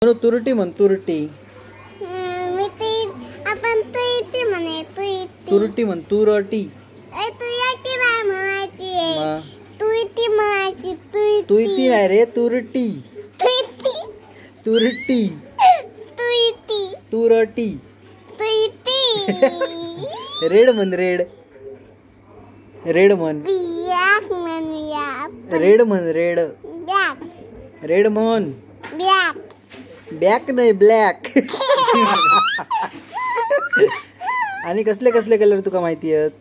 म्हणून तुरटी म्हण, तुरटी. मी ती आपण तुरटी म्हणे, तुरटी. तुरटी म्हण, तुरटी. ए तुरटी बाय म्हणायची, तुरटी म्हणायची. तुरटी तुरटी नाही रे, तुरटी. तुरटी तुरटी तुरटी तुरटी तुरटी. रेड म्हण, रेड. रेड म्हण. ब्लॅक म्हणूया. रेड म्हण, रेड. ब्लॅक. रेड म्हण. ब्लॅक. बॅक नाही, ब्लॅक. आणि कसले कसले कलर तुका माहिती आहेत?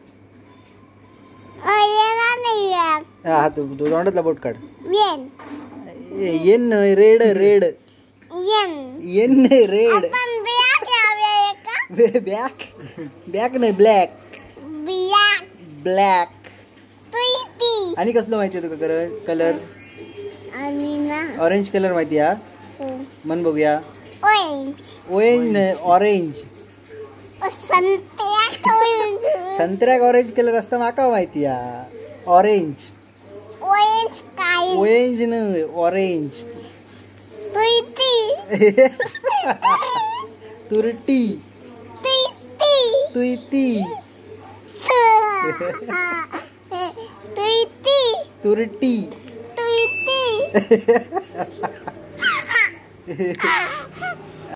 हा, तू तोंडातला बोट काढ. येन. येन नाही, रेड. रेड. येन. येन नाही, रेड. ब्लॅक. बॅक नाही, ब्लॅक. ब्लॅक. ब्लॅक. तुईती. आणि कसलं माहिती आहे तुका कलर? आणि ना ऑरेंज कलर माहिती आहे? मन बघूया. ऑरेंज. ऑरेंज नाही, ऑरेंज. संत्र्याक ऑरेंज. संत्र्याक ऑरेंज कलर असता माका माहिती आहे. ऑरेंज. ऑरेंज काय? ऑरेंज नाही, ऑरेंज. तुईती. तुरटी. तुईती. तुईती. तुईती. तुरटी. तुईती.